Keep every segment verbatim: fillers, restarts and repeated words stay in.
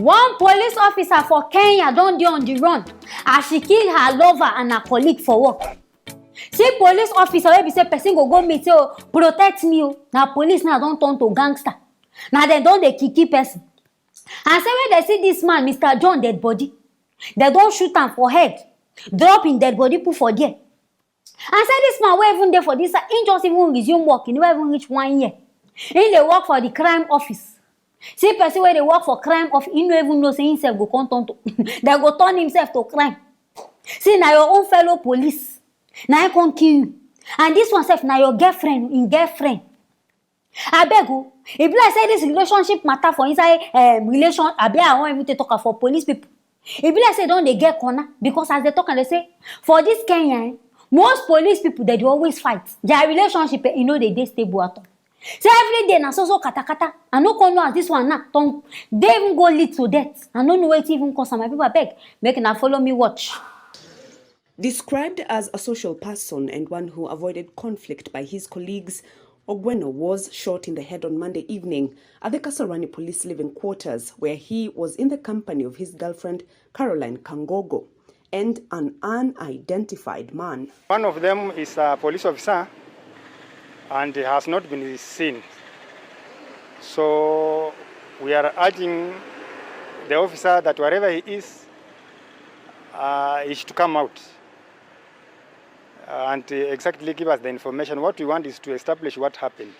One police officer for Kenya don dey on the run as she kill her lover and her colleague for work. See police officer wey be say person go go meet say, "Oh, protect me o." Na police now don turn to gangster. Na dem don dey kill kill person. And say when dem see this man, Mister John, dead body, dem don shoot am for head, drop him dead body put for there. And say this man wey even dey for this side, he just even resume work, he never even reach one year. He dey work for the crime office. See person wey dey work for crime office, he no even know say himself go come turn to, dem go turn himself to crime. See, na your own fellow police, na him come kill you. And this one sef na your girlfriend, him girlfriend. Abeg o, e be like say this relationship matter for inside um, relation, abi I wan even take talk am for police people. E be like say e don dey get corner, because as dem talk am, dem say for this Kenya, eh, most police people, dem dey always fight. Their relationship, eh, e no dey dey stable at all. Say every day na so so katakata. I no come know as this one now turn dey even go lead to death. I no know wetin even cause am. My people, abeg, make una follow me watch. Described as a social person and one who avoided conflict by his colleagues, Ogweno was shot in the head on Monday evening at the Kasarani police living quarters, where he was in the company of his girlfriend, Caroline Kangogo, and an unidentified man. One of them is a police officer and has not been seen. So we are urging the officer that wherever he is, uh, he should come out and uh, exactly give us the information. What we want is to establish what happened.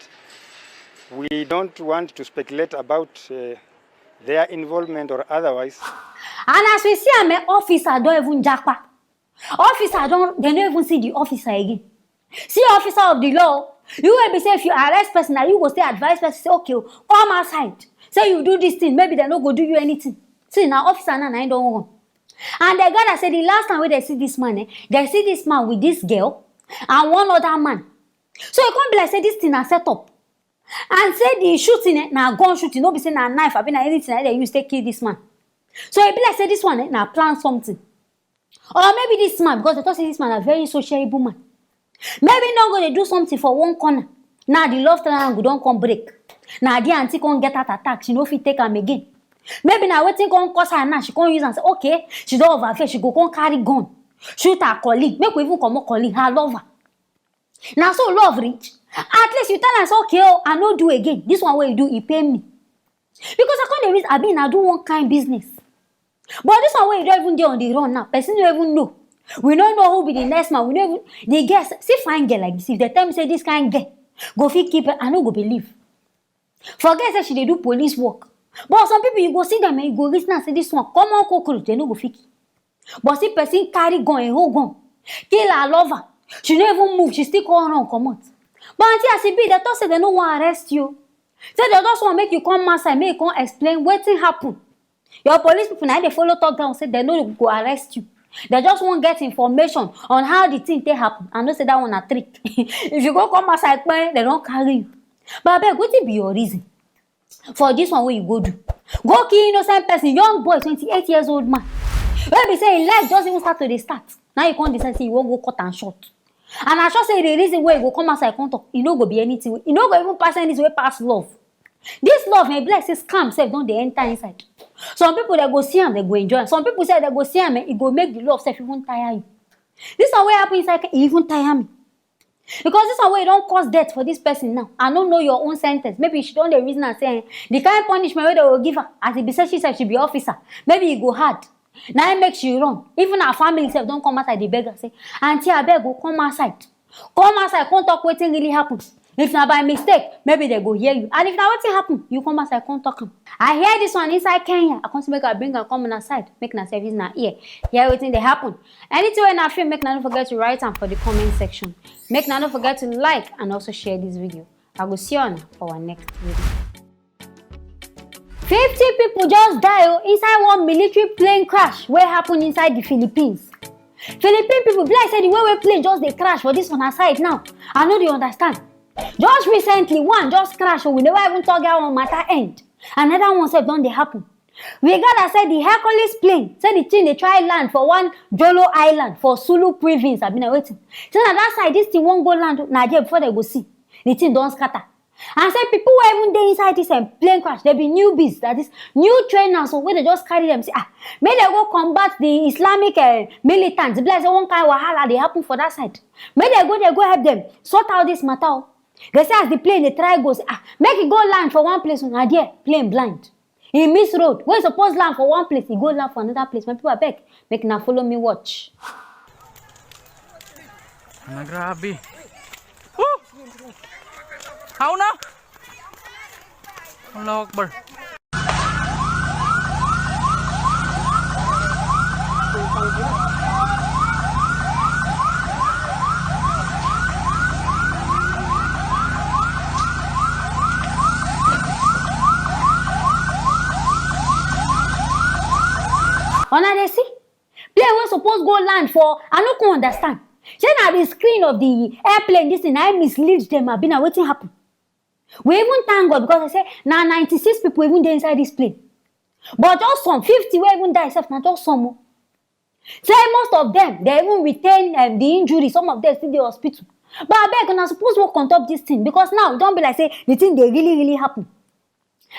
We don't want to speculate about uh, their involvement or otherwise. And as we see am, eh, officer don even japa. Officer don, dem no even see the officer again. See, officer of the law, you wey be say if you arrest person, na you go still advise person say, "Okay o, come outside. Say you do this thing, maybe dem no go do you anything." See, na officer now, na him don run. And dem gather say the last time wey dem see this man, eh, dem see this man with this girl and one other man. So e come be like say this thing na set up. And say the shooting, eh, na gun shooting, no be say na knife, abi na anything na dem use take kill this man. So e be like say this one, eh, na plan something. Or maybe this man, because dem talk say this man na very sociable man. Maybe he don go dey do something for one corner. Now the love triangle don come break. Na the aunty come get heart attack, she no fit take am again. Maybe na wetin come cause her now, she come use am say, okay, she don overfear, she go come carry gun, shoot her colleague, make we even comot colleague, her lover. Na so love reach? At least you tell am say, okay o, I no do again, this one wey you do, e pain me. Because I come dey reason, abi una do one kind business? But this one wey you don even dey on the run now, person no even know. We no know who be the next man. We no even, the girl, see fine girl like this, if dem tell me say this kind girl go fit keep her, I no go believe. Forget say she dey do police work. But some people, you go see them and you go reason am say this one common cockroach, dem no go fit kill. But see person carry gun, a whole gun, kill her lover. She no even move, she still come run comot. But aunty, as e be, dem talk say dem no wan arrest you. Say dem just wan make you come outside, make you come explain wetin happen. Your police people na dey follow talk down say dem no go arrest you. Dem just wan get information on how the thing take happen. I know say that one na trick. If you go come outside, kpai, dem don carry you. But abeg, wetin be your reason for this one wey you go do? Go kill innocent person, young boy, twenty-eight years old man, wey be say him life just even start to dey start. Now you come decide say you wan go cut am short. And I sure say the reason wey you go come outside come talk, e no go be anything wey, e no go even pass anything wey pass love. This love, eh, e be like say scam sef don dey enter inside. Some people, dem go see am, dem go enjoy am. Some people sef, dem go see am, eh, e go make the love sef even tire you. This one wey happen inside, e even tire me. Because this one wey don cause death for this person now, I no know your own sentence. Maybe she don dey reason am say, eh, the kind punishment wey dem go give her, as e be say she sef, she be officer, maybe e go hard. Na im make she run. Even her family sef don come outside dey beg her say, aunty, abeg o, come outside. Come outside, come talk wetin really happen. If na by mistake, maybe dem go hear you. And if na wetin happen, you come outside, come talk am. I hear this one inside Kenya. I come say make I bring am come una side, make una sef use una ear hear wetin dey happen. Anything wey una feel, make una no forget to write am for the comment section. Make una no forget to like and also share this video. I go see una for our next video. Fifty people just die o inside one military plane crash wey happen inside the Philippines. Philippine people, be like say the way wey plane just dey crash for this una side now, I no dey understand. Just recently, one just crash o, we never even talk that one matter end. Another one sef don dey happen. We gather say the Hercules plane, say the thing dey try land for one Jolo Island for Sulu Province, abi na wetin? Say na that side this thing wan go land o, na there before dem go see, the thing don scatter. And say people wey even dey inside this um, plane crash, they be newbies, that is new trainers, so wey they just carry them say, ah, make they go combat the Islamic uh, militants. Be like say one kind wahala dey happen for that side. Make they go, they go help them sort out this matter. Oh. They say as the plane dey try go, say, ah, make it go land for one place. Una there, plane blind. He miss road. Wey suppose land for one place, he go land for another place. My people, abeg, make una follow me watch. Ano, grabe. Woo! How na? Allahu Akbar. Una dey see? Plane wey suppose go land for, I no come understand. Shey na the screen of the airplane, this thing, na im mislead them, abi na wetin happen? We even thank God because I say na ninety-six people even dey inside this plane. But just some fifty wey even die sef, na just some o. Say most of them, they even retain um, the injury. Some of them still dey hospital. But abeg, una suppose work on top this thing because now e don be like say the thing dey really, really happen.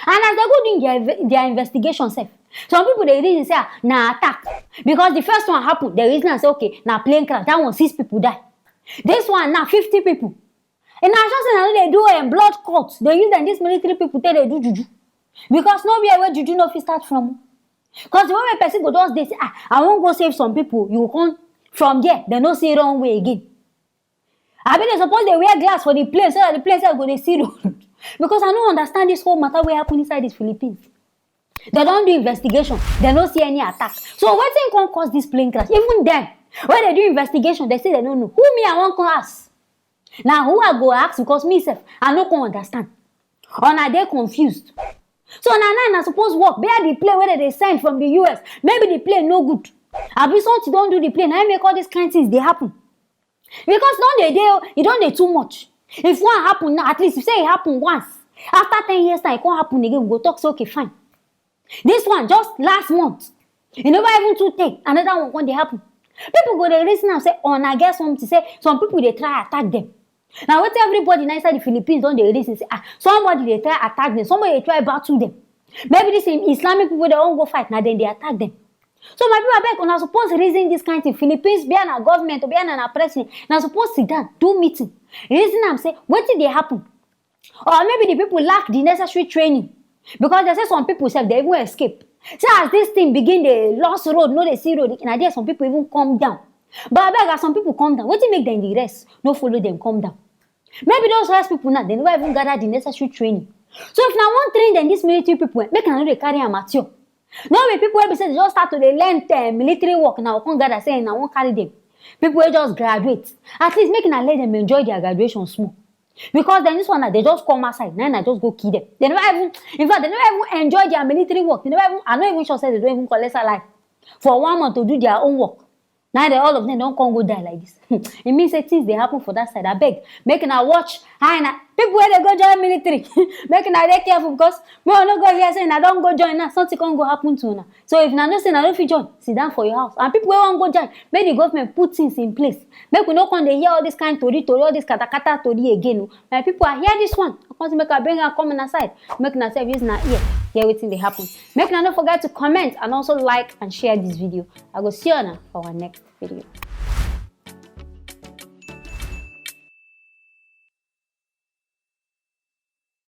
And as they go doing their, inve- their investigation sef, some people dey reason say ah, na attack. Because the first one happen, they reason am say, okay, na plane crash. That one, six people die. This one now, fifty people. And I just say na no dey do um, blood clot. They use them, these military people take dey do juju. Because no where wey juju no fit start from. Because the way wey person go just dey say, ah, I wan go save some people, you go come from there, they no see wrong way again. Abi they suppose dey wear glass for the plane so that the plane sef go dey see road. Because I no understand this whole matter wey happen inside this Philippines. They don do investigation, they no see any attack. So wetin come cause this plane crash? Even them, when they do investigation, they say they no know. Who me I wan come ask? Na who I go ask? Because me sef, I no come understand. Una dey confused. So na now na suppose work. Where the plane wey they dey send from the U S, maybe the plane no good. Abi something don do the plane, na im make all these kind things dey happen. Because don dey dey, e don dey too much. If one happen now, at least if say e happen once, after ten years time, e come happen again, we go talk say, okay, fine. This one, just last month, e never even too take, another one come dey happen. People go dey reason am say, oh, na get something, say some people dey try attack them. Na wetin everybody na inside the Philippines don dey reason say, ah, somebody dey try attack them, somebody dey try battle them. Maybe this Islamic people dey wan go fight, na dem dey attack them. So my people, abeg, una suppose reason this kind thing. Philippines, be na government, or be na president, na suppose sit down, do meeting, reason am say wetin dey happen. Or maybe the people lack the necessary training. Because they say some people sef, they even escape. So as this thing begin, they lost road, no dey see road. Na there some people even come down. But abeg, as some people come down, wetin make them the rest no follow them come down? Maybe those rest people now, they never even gather the necessary training. So if na wan train them, these military people, eh, make una no dey carry am at all. No be people wey be say they just start to dey learn eh, military work now, come gather say na wan carry them. People wey just graduate, at least make una let them enjoy their graduation small. Because then this one na they just come outside, na na just go kill them. They never even, in fact, they never even enjoy their military work. They never even, I no even sure say they don even collect salary for one month to do their own work. Now they, all of them don come go die like this. E mean say things dey happen for that side. Abeg, make una watch how una, people wey dey go join military, make una dey careful because make una no go hear say una don go join now, something come go happen to una. So if una know say una no fit join, sit down for your house. And people wey wan go join, make the government put things in place. Make we no come dey hear all this kind tori tori, all this katakata tori again o. My people, I hear this one. I come say make I bring am come una side. Make una sef use una ear hear wetin dey happen. Make una no forget to comment and also like and share this video. I go see una for our next video.